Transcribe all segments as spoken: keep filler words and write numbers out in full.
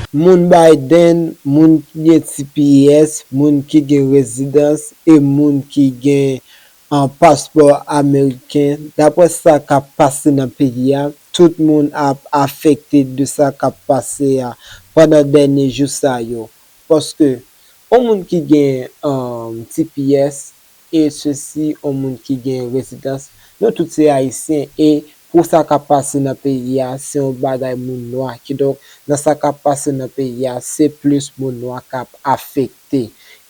Moun Biden, moun ki gen T P S, moun ki gen rezidans e moun ki gen an paspò ameriken, daprè sa k ap pase nan peyi a, tout moun ap afekte de sa k ap pase a pandan dènye jou sa yo. Paske yon moun ki gen, um, T P S, e sesi yon moun ki gen rezidans, nou tout se Ayisyen, e pou sa k ap pase nan peyi a, se yon bagay moun nwa. Kidonk, nan sa k ap pase nan peyi a, se plis moun nwa k ap afekte.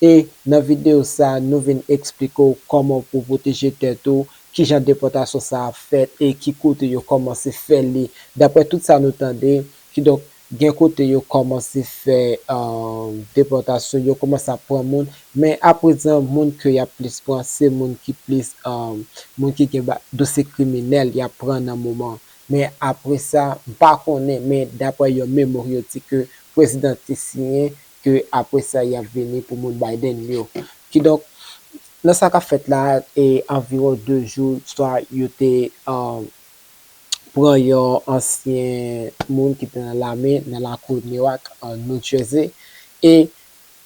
E nan videyo sa, nou vin eksplike w kòman pou pwoteje tèt ou, kijan depòtasyon sa ap fèt e ki kote yo kòmanse fè li. Daprè tout sa nou tande, kidonk, gen kote yo kòmanse fè, um, depòtasyon, yo kòmanse ap pran moun, men aprezan, moun ke y ap plis pran, se moun ki plis, um, moun ki gen ba-, dosye kriminèl y ap pran nan moman. Men apre sa, m pa konnen, men daprè yon memo yo di ke prezidan te siyen, ke apre sa, y ap vini pou moun Biden yo. Kidonk, nan sa k ap fèt la, e anviwon de jou, swa yo te, um, pran yon ansyen moun ki te nan lame nan lakou Newark, an New Jersey. E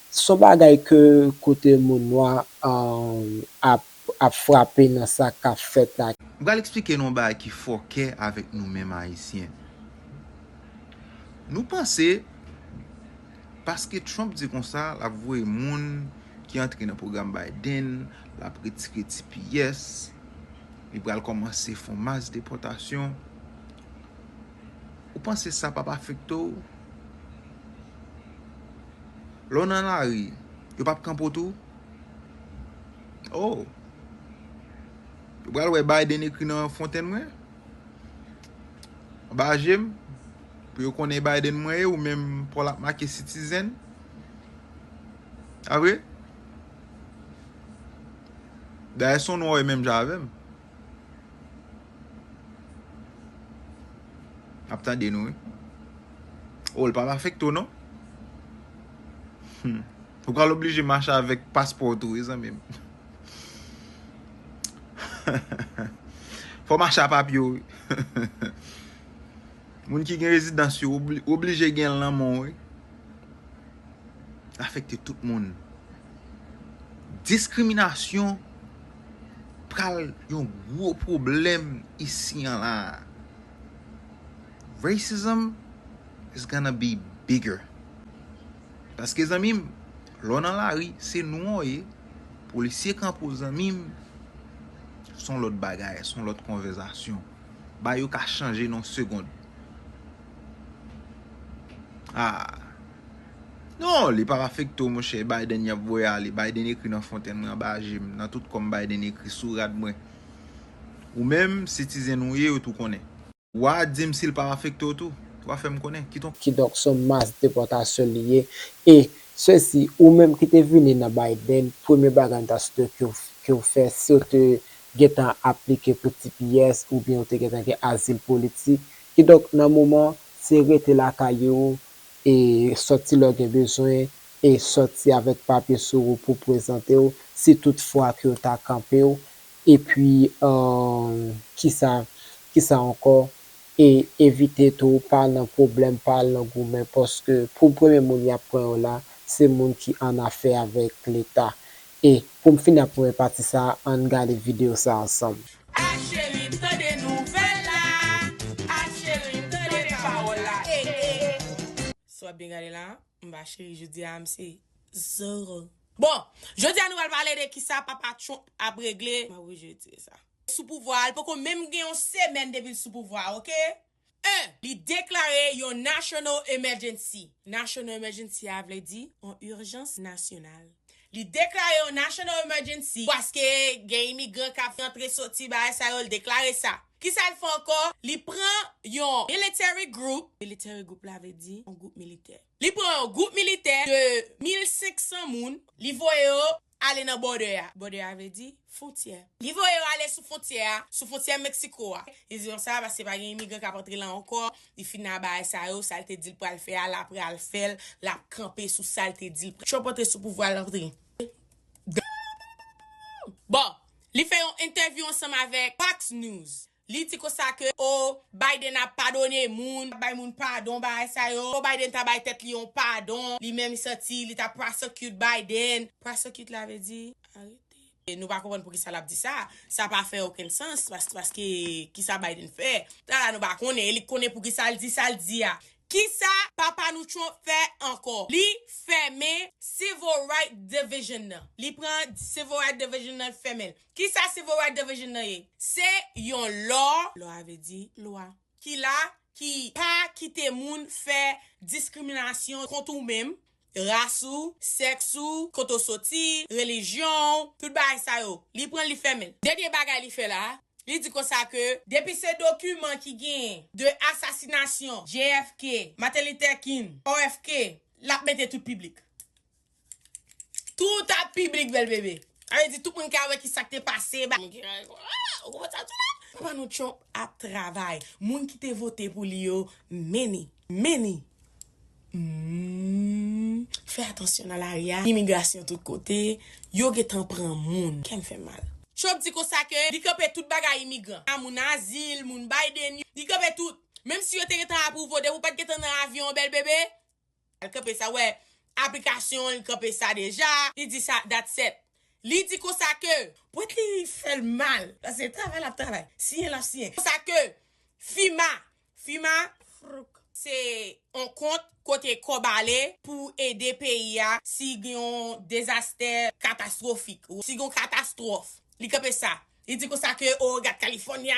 se yon bagay ke kote moun nwa, um, ap, ap frape nan sa k ap fèt la. M pral eksplike nou yon bagay ki fòkè avèk nou menm Ayisyen. Nou panse, paske Trump di konsa, l ap voye moun ki antre nan pwogram Biden, l ap retire T P S, li pral kòmanse fè yon mas depòtasyon. Ou panse sa p ap afekte w? Lè w nan lari, yo p ap kanpe w tou? Oh! Yo pral wè Biden ekri nan fontenn mwen, anba je m, pou yo konnen Biden mwen ye, ou menm pa w l ap make citizen. A vre? Dayè, se yon nwa w ye menm jan avè m. Ap tande nou, wi. Oh, l p ap afekte w, non? Hmm. Ou pral oblije mache avèk paspò w tou, wi, zanmi m. Fò w mache a papye w, wi. Moun ki gen rezidans yo obli-, oblije gen l nan men w, wi. Afekte tout moun. Diskriminasyon pral yon gwo pwoblèm isi an la. Racism is gonna be bigger. Paske, zanmi m, lè w nan lari, se nwa w ye, polisye kanpe w, zanmi m, se yon lòt bagay, se yon lòt konvèsasyon. Bagay yo ka chanje nan yon segond. Ah. Non, li p ap afekte w, monchè. Biden y ap voye ale. Biden ekri nan fontenn mwen, anba je m, nan tout kò m, Biden ekri sou rad mwen. Ou menm, citizen ou ye, yo tou konnen. W a di m si l p ap afekte w tou. W a fè m konnen. Kidonk. Kidonk, se yon mas depòtasyon li ye. E sesi, ou menm ki te vini nan Biden, premye bagay m ta swete ke w, ke w fè, si w te gentan aplike pou T P S oubyen w te gentan gen azil politik. Kidonk, nan moman, se rete lakay ou, e sòti lè w gen bezwen, e sòti avèk papye sou ou pou prezante w, si toutfwa ke yo ta kanpe w. Epi, um, kisa, kisa ankò? E evite tou, pa al nan pwoblèm, pa al nan goumen, paske pou premye moun y ap pran yo la, se moun ki an afè avèk Leta. E pou m fini ak premye pati sa a, ann gade videyo sa a ansanm. A cheri, m tande nouvèl la. A cheri, m tande pawòl la. Eh, eh. Si w ap byen gade la, m pa cheri, jodi a, m se zoro. Bon, jodi a, nou pral pale de kisa Papa Trump ap regle. M ap retire sa. Sou pouvwa a, li poko menm gen yon semèn depi l sou pouvwa a, oke? En, li deklare yon national emergency. National emergency a vle di yon ijans nasyonal. Li deklare yon national emergency paske gen imigran k ap antre soti, bagay sa yo, li deklare sa. Kisa l fè ankò? Li pran yon military group. Military group la vle di yon gwoup militè. Li pran yon gwoup militè de mil senk san moun, li voye yo ale nan bòdè a. Bòdè a vle di fwontyè. Li voye yo ale sou fwontyè a, sou fwontyè Meksiko a. Li di konsa, paske pa gen imigran k ap antre la ankò. Li fin nan bagay sa yo, sa l te di l pral fè a, l ap pral fè l, l ap kanpe sou sa l te di l. Trump antre sou pouvwa, l antre. Bon, li fè yon entèvyou ansanm avèk Fox News. Li di konsa ke, o, Biden ap padone moun, ap bay moun padon, bagay sa yo. O, Biden ta bay tèt li yon padon, li menm li santi li ta prosecute Biden. Prosecute la vle di, arete. E nou pa konprann poukisa l ap di sa. Sa pa fè okenn sans, pas-, paske kisa Biden fè? Sa la nou pa konnen, e li konnen poukisa l di sa l di a. Kisa papa nou Trump fè ankò? Li fèmen Civil Right Division nan. Li pran Civil Right Division nan, li fèmen l. Kisa Civil Right Division nan ye? Se yon law, law a vle di lwa, ki la, ki pa kite moun fè diskriminasyon kont ou menm, ras ou, sèks ou, kote w soti, relijyon w, tout bagay sa yo. Li pran l, li fèmen l. Dènye bagay li fè la, li di konsa ke depi se dokiman ki genyen de asasinasyon J F K, Martin Luther King, R F K, l ap mete tout piblik. Tout ap piblik, bèl bebe. Sa vle di tout moun ka wè ki sa k te pase, ba, moun ki, ah, ou konprann sa m di la? Papa nou Trump ap travay. Moun ki te vote pou li yo, many, many. Hmm, fè atansyon nan lari a. Imigrasyon tout kote. Yo gentan pran moun. Kè m fè mal. Trump di konsa ke li kanpe tout bagay imigran. A moun azil, moun Biden, li kanpe tout. Menm si yo te gentan apwouve w, depi w pa t gentan nan avyon, bèl bebe, l kanpe sa, wè, aplikasyon, l kanpe sa deja. Li di sa, that's it. Li di konsa ke, pwent li fè l mal. Paske travay l ap travay. Siyen l ap siyen. Konsa ke, FEMA, FEMA, se yon kont kote kòb ale pou ede peyi a si gen yon dezastè katastwofik, si gen yon katastwòf. Li kanpe sa. Li di konsa ke, o, gad California,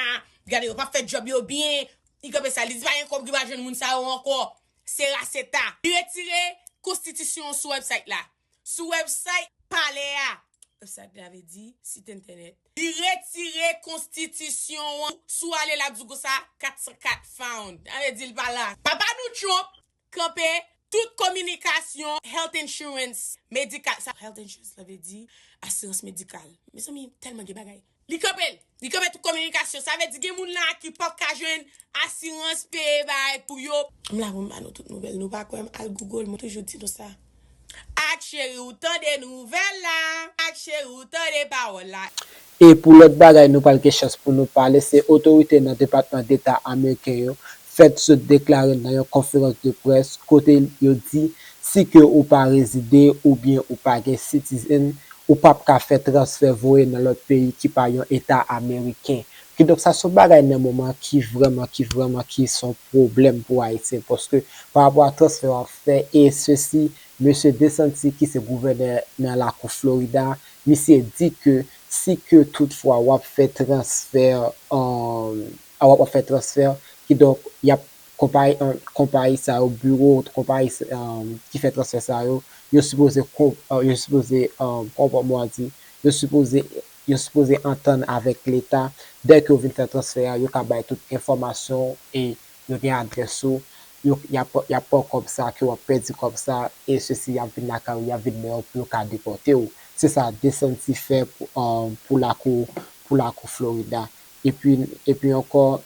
gade yo p ap fè djòb yo byen. Li kanpe sa. Li di pa gen kòb ki va jwenn moun sa yo ankò. Se raseta. Li retire konstitisyon an sou website la. Sou website palè a. Website la vle di sit entènèt. Li retire konstitisyon an. Si w ale la, ap di w konsa, kat san kat found. Sa vle di l pa la. Papa nou Trump kanpe tout kominikasyon health insurance medikal. Sa health insurance la vle di asirans medikal. Mezanmi, tèlman gen bagay. Li kanpe l. Li kanpe tout kominikasyon. Sa vle di gen moun la ki p ap ka jwenn asirans peye bagay pou yo. M la pou m ba nou tout nouvèl. Nou pa kwè m, al Google, mwen toujou di nou sa. Ak cheri ou tande nouvèl la. Ak cheri ou tande pawòl la. E pou lòt bagay nou pral gen chans pou nou pale, se otorite nan Depatman Deta ameriken yo fèt sot deklare nan yon konferans de près kote yo di si ke ou pa rezide oubyen ou pa gen citizen, ou p ap ka fè transfè voye nan lòt peyi ki pa yon eta ameriken. Kidonk sa se yon bagay nan moman ki vrèman, ki vrèman, ki se yon pwoblèm pou Ayisyen, paske pa rapò a transfè w ap fè, e sesi, mesye DeSantis ki se gouvènè nan lakou Florida, misye di ke si ke toutfwa w ap fè transfè, um, w ap fè transfè, kidonk y ap konpayi, um, konpayi sa yo, biwo konpayi, um, ki fè transfè sa yo, yo sipoze, um, yo sipoze, um, kòman mwen di, yo sipoze, yo sipoze antann avèk Leta. Dèke yo vin fè transfè a, yo ka bay tout enfòmasyon e yo gen adrès ou, yo, y ap, y ap pran kòb sa, ke w ap pèdi kòb sa, e sesi, y ap vin lakay ou, y ap vin men w pou yo ka depòte w. Se sa DeSantis fè pou, um, pou lakou, pou lakou Florida. Epi, epi ankò,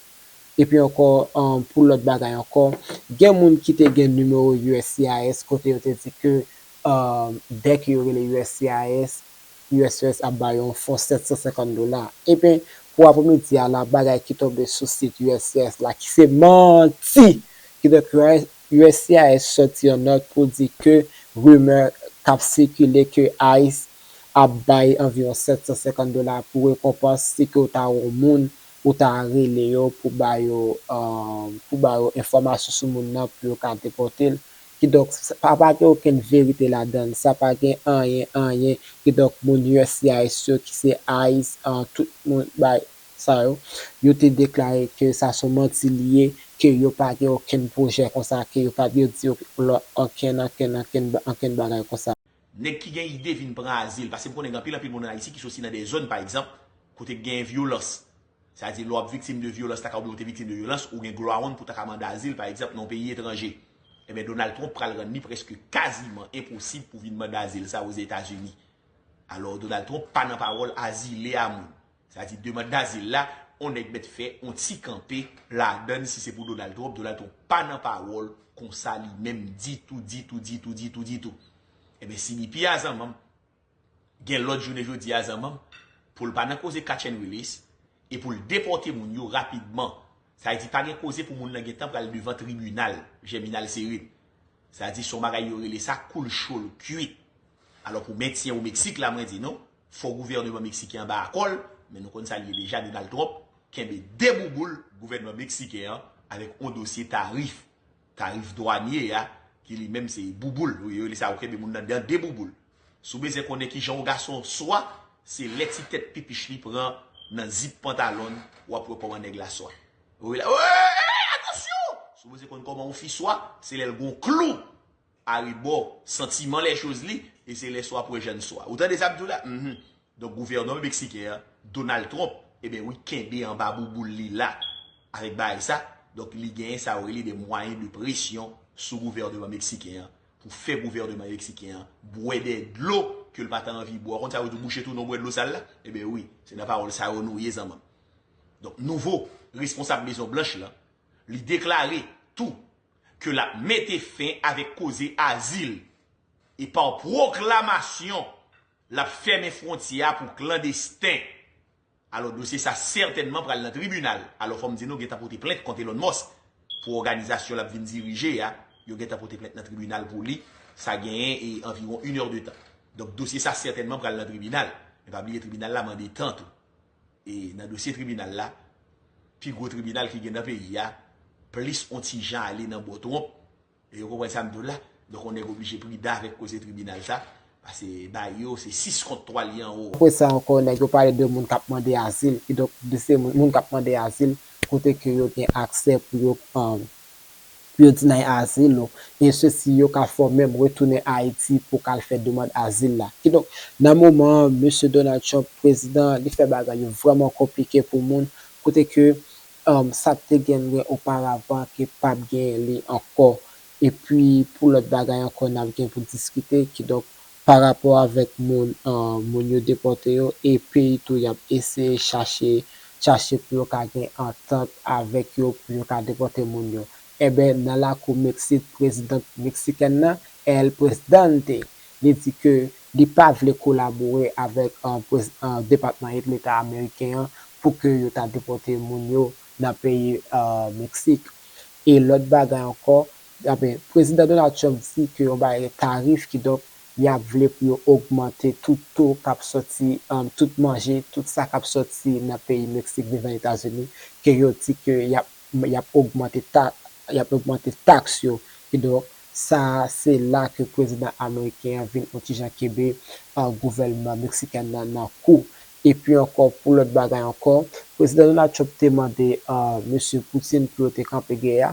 epi ankò, um, pou lòt bagay ankò, gen moun ki te gen nimewo U S C I S kote yo te di ke, um, dèke yo rele U S C I S, U S C I S ap ba yo yon fon sèt san senkant dola. Ebyen, pou apremidi a la, bagay ki tonbe sou sit U S C I S la, ki se manti! Kidonk, U S C I S sòti yon nòt pou di ke rimè k ap sikile ke ICE ap bay anviwon sèt san senkant dola pou rekonpans si ke w ta wè yon moun ou ta rele yo pou ba yo, um, pou ba yo enfòmasyon sou moun nan pou yo ka depòte l. Kidonk, sa pa, pa gen okenn verite ladan l. Sa pa gen anyen, anyen. Kidonk, moun U S C I S yo ki se ICE, an, tout moun bay sa yo, yo te deklare ke sa se yon manti li ye, ke yo pa gen okenn pwojè konsa, ke yo pa, yo di yo, lò, ankenn, ankenn, ankenn, ankenn bagay konsa. Nèg ki gen ide vin pran azil, paske m konnen gen anpil, anpil moun ann Ayiti ki soti nan de zòn, pa egzanp, kote k genyen vyolans. Sa di, lè w ap viktim de vyolans, ta ka oubyen ou te viktim de vyolans, ou gen dwa w pou ta ka mande azil, pa egzanp, nan yon peyi etranje. Ebyen, Donald Trump pral rann li prèske kaziman enposib pou vin mande azil sa Ozetazini. Alò, Donald Trump pa nan pawòl azile a moun. Sa di, demann dazil la, on nèg mèt fè on ti kanpe ladan l si se pou Donald Trump. Donald Trump pa nan pawòl konsa li menm ditou, ditou, ditou, ditou, ditou. Ebyen, si li pi azanmanm, gen lòt jounen jodi a zanmanm, pou l pa nan koze catch and release, e pou l depòte moun yo rapidman. Sa vle di pa gen koze pou moun nan gentan pral devan tribinal, Jèminal Serine. Sa vle di se yon bagay yo rele sa koul cho l kwit. Alò pou mentyen o Meksik la, mwen di nou, fò gouvènman meksiken an ba akò l, men nou konn sa l ye deja, Donald Trump kenbe de bouboul gouvènman meksiken an avèk yon dosye tarif, tarif dwanye a, ki li menm se bouboul, yo rele sa, ou kenbe moun nan de bouboul. Si w bezwen konnen kijan yon gason swa, se lè ti tèt pipich li pran nan zip pantalon l, w ap wè kòman nèg la swa. Ou rele, "Ey, ey, atansyon!" Si w bezwen konn kòman yon fi swa, se lè l gen yon klou arebò santiman lèchoz li, e se lè sa w ap wè jèn swa. Ou tande sa m di w la? Mhm. Donk, gouvènman meksiken an, Donald Trump, ebyen wi, kenbe anba bouboul li la avèk bagay sa. Donk, li genyen sa yo rele de mwayen de presyon sou gouvènman meksiken an pou fè gouvènman meksiken an bwè de dlo ke l pa t anvi bwè. Ou konn sa yo di, bouche tou non bwè dlo sal la? Ebyen wi, se nan pawòl sa yo nou ye, zanmi m. Donk, nouvo responsab Mezon Blanch lan, li deklare tou ke l ap mete fen avèk koze azil e pa pwoklamasyon, l ap fèmen fwontyè a pou klandesten. Alò, dosye sa sètènman pral nan tribinal. Alò, fò m di nou gentan pote plent kont Elon Musk pou òganizasyon l ap vin dirije a. Yo gentan pote plent nan tribinal pou li. Sa genyen e anviwon inèdetan. Donk, dosye sa sètènman pral nan tribinal. Men pa bliye, tribinal la mande tan tou. E nan dosye tribinal la, pi gwo tribinal ki gen nan peyi a, plis on ti jan ale nan bò Trump. E yo konprann sa m di w la. Donk, on nèg oblije pridan avèk koze tribinal sa, paske ba yo, se sis kont twa li an wo. Apre sa ankò, nèg yo pale de moun k ap mande azil. Kidonk, de se moun, moun k ap mande azil, kote ke yo gen aksè pou yo, um, pou yo dinay azil ou, e sesi yo ka fè w menm retounen Ayiti pou w ka al fè demann azil la. Kidonk, nan moman an, mesye Donald Trump, prezidan, li fè bagay yo vrèman konplike pou moun, kote ke, um, sa te gen, gen oparavan ke p ap gen li ankò. Epi, pou lòt bagay ankò, n ap gen pou diskite, kidonk, pa rapò avèk moun, uh, moun yo depòte yo, e peyi tou y ap eseye chache, chache pou yo ka gen antant avèk yo, pou yo ka depòte moun yo. Enben, nan lakou Meksik, prezidan meksikèn nan, El Presidente, li di ke li pa vle kolabore avèk, uh, prez-, uh, Depatman Eta ameriken an pou ke yo ta depòte moun yo nan peyi, uh, Meksik. E lòt bagay ankò, enben, prezidan Donald Trump di ke yon bagay tarif, kidonk, y ap vle pou yo ogmante tout to k ap sòti, um, tout manje, tout sa k ap sòti nan peyi Meksik devan Etazini, ke yo di ke y ap, y ap ogmante ta-, y ap ogmante taks yo. Kidonk, sa se la ke prezidan ameriken an vin yon ti jan kenbe, uh, gouvènman meksikèn nan nan kou. Epi ankò, pou lòt bagay ankò, prezidan Donald Trump te mande, uh, mesye Putin pou yo te kanpe gè a.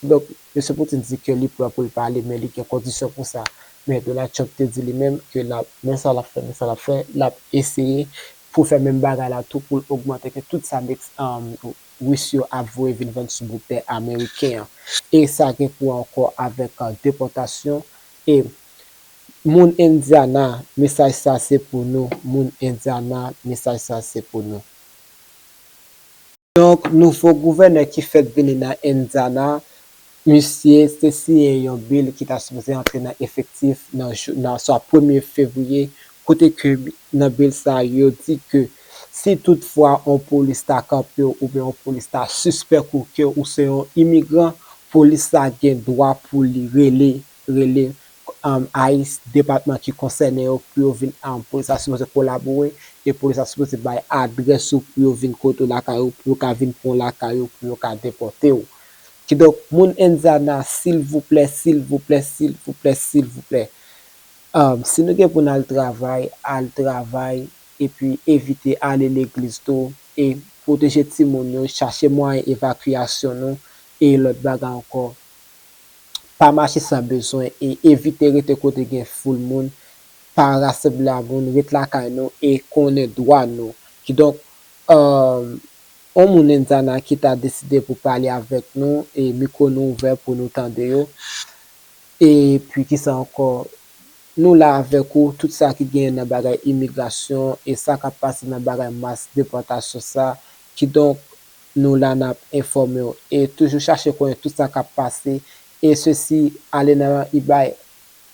Donk, mesye Putin di ke li prè pou l pale, men li gen kondisyon pou sa. Men Donald Trump te di li menm ke l ap, men sa l ap fè, men sa l ap fè, l ap eseye pou fè menm bagay la tou, pou l ogmante ke tout sa Mex-, um, Ris yo ap voye vin vann sou bout tè ameriken an. E sa gen pou wè ankò avèk, uh, depòtasyon. E moun Indiana, mesaj sa se pou nou. Moun Indiana, mesaj sa se pou nou. Donk, nouvo gouvènè ki fèk vini nan Indiana, misye te siyen yon bil ki ta sipoze antre nan efektif nan jou, nan swa premye fevriye, kote ke nan bil sa yo di ke si toutfwa yon polis ta kanpe w oubyen yon polis ta sispèk ou ke ou se yon imigran, polis sa gen dwa pou li rele, rele, um, ICE, depatman ki konsène yo, pou yo vin, um, polis la sipoze kolabore, e polis la sipoze bay adrès ou pou yo vin kote w lakay ou, pou yo ka vin pran w lakay ou, pou yo ka depòte w. Kidonk, moun Indiana, silvouplè, silvouplè, silvouplè, silvouplè, um, si nou gen pou n al travay, al travay, epi evite ale legliz tou, e pwoteje timoun yo, chache mwayen evakyasyon nou, e lòt bagay ankò, pa mache san bezwen e evite rete kote gen foul moun, pa rasanble ak moun, ret lakay nou e konnen dwa nou. Kidonk, um, yon moun Indiana ki ta deside pou pale avèk nou, e mikwo nou ouvè pou nou tande yo. Epi kisa ankò? Nou la avèk ou, tout sa ki genyen nan bagay imigrasyon e sa k ap pase nan bagay mas depòtasyon sa. Kidonk, nou la n ap enfòme w. E toujou chache konnen tout sa k ap pase. E sesi, ale nan eBay,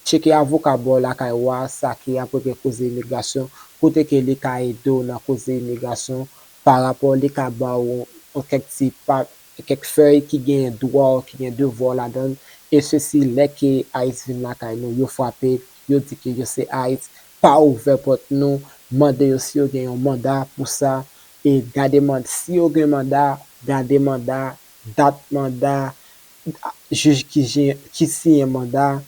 tcheke avoka ba w lakay ou a, sa ki ap regle koze imigrasyon, kote ke li ka ede w nan koze imigrasyon, pa rapò li ka ba w yon kèk ti pa, kèk fèy ki gen dwa w, ki gen devwa w ladan l, e sesi lè ke ICE vin lakay nou, yo frape, yo di ke yo se ICE, pa ouvè pòt nou, mande yo si yo gen yon manda pou sa, e gade manda, si yo gen manda, gade manda, dat manda, jij ki, ki siyen manda,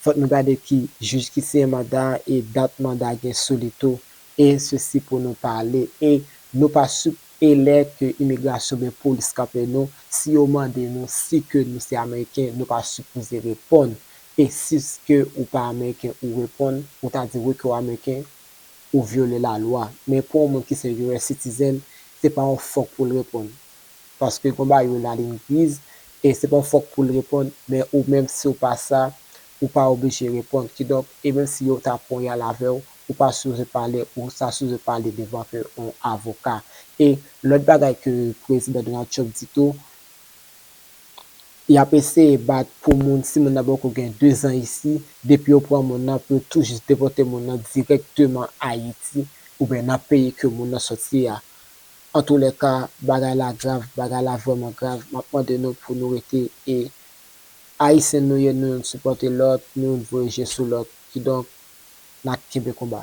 fòk nou gade ki jij ki siyen manda e dat manda gen sou li tou. E sesi pou nou pale. E nou pa sup-, e lè ke imigrasyon ben polis kanpe nou, si yo mande nou si ke nou se Ameriken, nou pa sipoze reponn. E si ke ou pa Ameriken, ou reponn, ou ta di wi ke w Ameriken, ou vyole lalwa. Men pou yon moun ki se U S citizen, se pa yon fòk pou l reponn. Paske gon bagay yo la liy griz, e se pa yon fòk pou l reponn, men ou menm si w pa sa, ou pa oblije reponn. Kidonk, e menm si yo ta ponyal avè w, ou pa sipoze pale, ou sa sipoze pale devan ke yon avoka. E lòt bagay ke Prezidan Donald Trump di tou, y ap eseye bat pou moun, si moun nan poko gen dezan isi, depi yo pran moun nan, pou yo tou jis depòte moun nan dirèkteman Ayiti, oubyen nan peyi ke moun nan sòti a. Antoulèka, bagay la grav, bagay la vrèman grav. M ap mande nou pou nou rete e Ayisyen nou ye, nou youn sipòte lòt, nou youn voye je sou lòt. Kidonk, n ap kenbe konba.